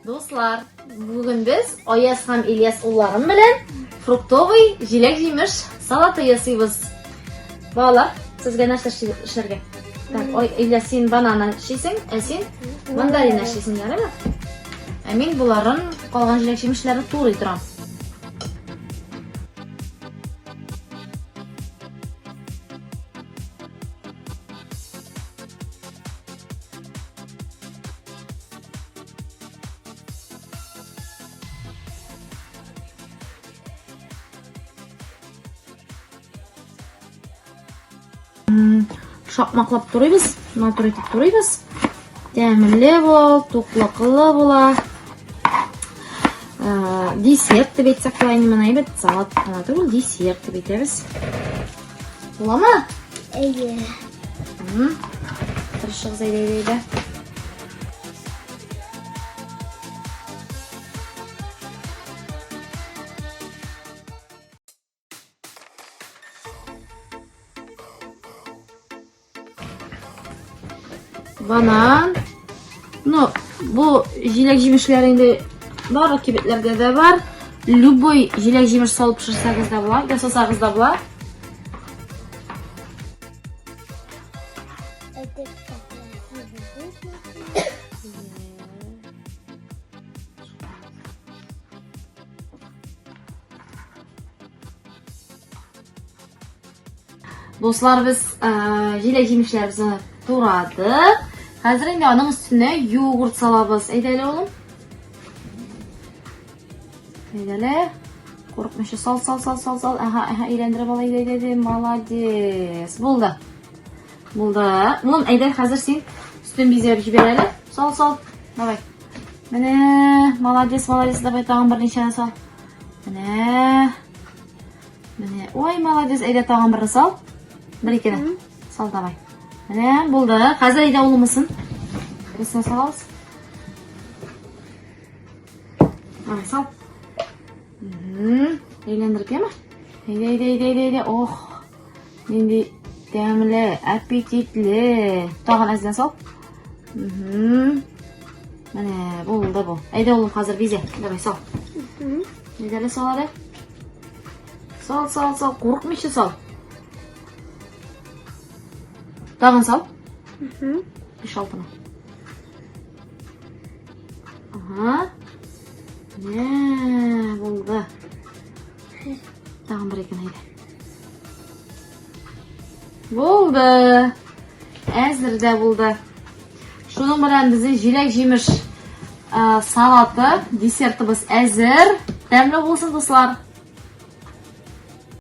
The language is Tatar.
Дуслар, бүген без Аяз һәм Ильяс улларым белән фруктовый җиләк-җимеш салаты ясыйбыз. Балалар, сезгә нәрсә эшләргә? Так, ой, Ильяс, син банан ашыйсың, ә син мандарин ашыйсың, ярыймы? Ә мин боларын калган җиләк-җимешләрне турый торам. Шакмаклап турыйбыз, матур итеп турыйбыз. Тәмле була, туклыклы була. Э, десерт дип әйтсәк була инде моны әйбәт салат кына түгел, десерт дип әйтәбез. Буламы? Әйе. Тырышыгыз әйдә, әйдә, әйдә. Банан. Ну, бу җиләк-җимешләр инде барлык кибетләрдә дә бар. Любой җиләк-җимеш салып пешерсәгез дә була, ясасагыз да була. Это так красиво выглядит. Дуслар, без җиләк-җимешләребезне турадык. Хәзер инде аның өстенә йогурт салабыз. Әйдә әле, улым. Әйдә әле. Курыкмыйча сал, сал, сал, сал, сал. Ага, ага, әйләндереп ал, әйдә, әйдә, әйдә. Молодец. Булды. Булды. Улым, әйдә, хәзер син өстен бизәп җибәр әле. Сал, сал. Давай. Менә, молодец, молодец. Давай тагын берничәне сал. Менә. Менә, ой, молодец, әйдә тагын берне сал. Бер икене. Сал давай. Менә, булды. Хәзер әйдә улымысын. Берсен салабыз. Давай, сал. Әйләндереп яме. Әйдә, әйдә, әйдә, әйдә, әйдә. Ох, нинди тәмле, аппетитле. Тагын әздән сал. Менә, булды бу. Әйдә, улым, хәзер бизе. Давай, сал. Әйдә әле, сал әле. Сал, сал, сал, курыкмыйча сал. Тагын сал. Биш алтыны. Ага. Менә, булды. Тагын бер икән әйдә. Булды. Әзер дә булды. Шуның белән безнең җиләк-җимеш салаты, десертыбыз әзер. Тәмле булсын, дуслар.